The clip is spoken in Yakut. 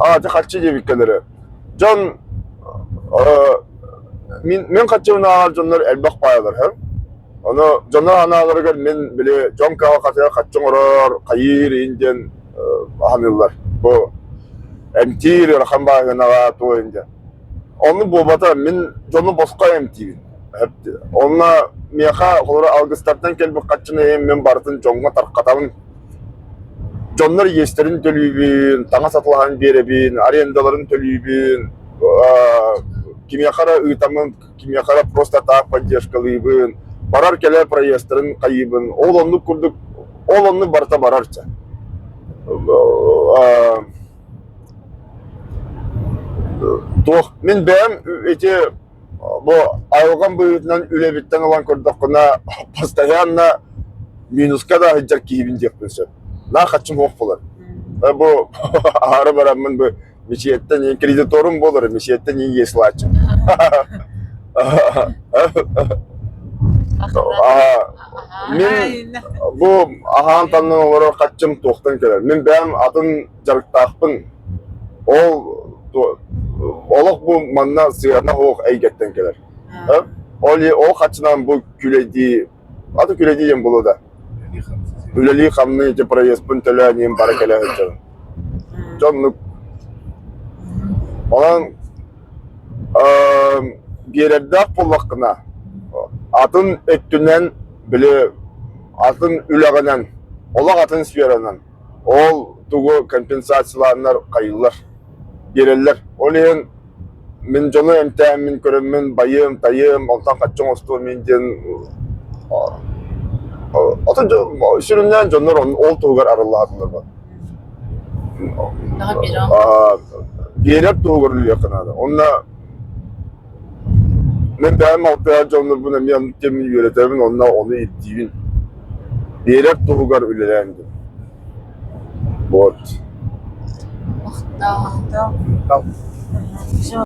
Аата харчы диэбиккэлэрэ. Дьон мин мин харчыбын ааҕар дьоннор элбэх баайалар һэ. Ону дьоннор анааларыгар мин били дьон кыһалҕатыгар харчы оҥорор, хайыыр иһин диэн аһаныыллар. Бу эмтиир ыарахан бааһынаҕа туох иһин диэн. Оннук буолбата, мин дьону босхо эмтиибин. Онно миэхэ холобура алгыстартан кэлбит харчыны иһин мин барытын дьоҥҥо тарҕатабын. Дьоннор иэстэрин төлүүбүн, таҥас атылаһан биэрэбин, арендаларын төлүүбүн, кимиэхэ эрэ ыытаммын, кимиэхэ эрэ просто так поддержкалыыбын, барар-кэлэр проездтарын хайыыбын. Ол оннук курдук, ол оннук барыта барар чэ. Туох, мин бэйэм ити Бу айылҕам быһыытынан үлэбиттэн ылан көрдөххүнэ, постоянно минуска да сылдьар киһибин диэхпин сөп. Наа хаччым суох буолар. Бу аһары бараммын бу мечеттэн кредиторум буолар, мечеттэн иэс ылааччым. Мин бу аһаан таннан олорор хаччым туохтан кэлэр? Мин бэйэм атын дьарыктаахпын. Ол олох бу манна сыана суох эйгэттэн кэлэр. Ол ол хаччынан бу күлэйдии, аты күлэйдии диэн буолуо да. Үлэлии-хамныы ити проездпын төлөөн иһин бара кэлэ сылдьабын. Дьоннук онон биэрэрдээх буоллаххына атын өттүнэн били атын үлэҕинэн олох атын сферанан Ол тугу компенсациялааннар хайыыллар, биэрэллэр. Ол иһин мин дьону эмтээммин көрөммүн байыам, тайыам, онтон хаччы оҥостуом мин диэн атын сүрүннээн дьоннор ол туһугар арыллаатылар биэрэр туһугар үлэлиэххэ наада. Онно Мин бэйэм алтыһар дьоннорбун эмиэ оннук диэммин үөрэтэбин уонна ону ирдиибин. Биэрэр туһугар үлэлээн диэн. Вот. Махтал. Махтал.